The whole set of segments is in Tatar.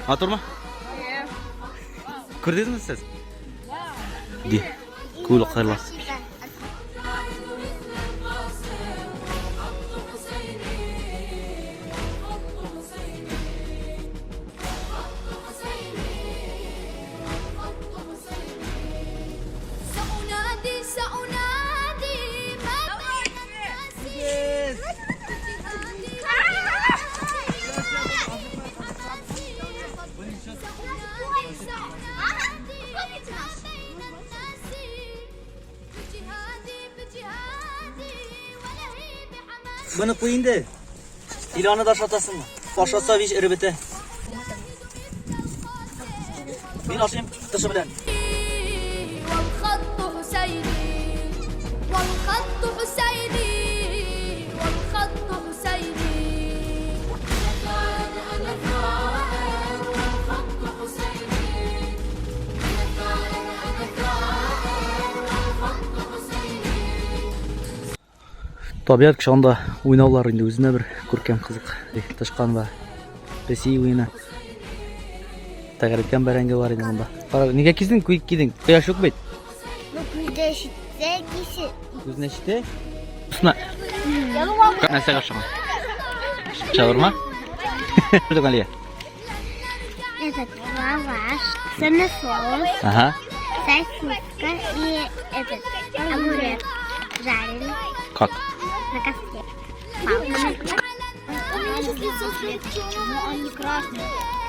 Матурмы? Күрдегезме сез? Ди. Күл кырлас. Моны куй инде. Иланы да ашатасыңмы? Ашатса вич эреп бетә. Мин ашыйм тышы белән. Табигать кочагында уйнаулар инде үзенә бер күркәм кызык. Тычкан ва песи уены. Тәгәрәткән бәрәңге бар иде монда. Кара, нигә киздең, куй кидең? Кояш юк бит. Ну, күздә шитсә кисе. Күзенә шите. Сна. Нәрсәгә ошаган? Шаурма? Галия. Этот лаваш, сырный соус, Ага. сосиска и этот огурец жареный Как? на костре. Палками. У меня сейчас лицо сгорит. Почему он не красный?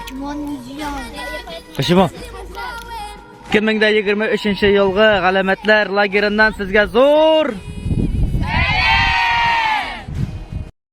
Почему он не зеленый? Почему? 2023 елгы галәмәтләр лагерыннан сезгә зур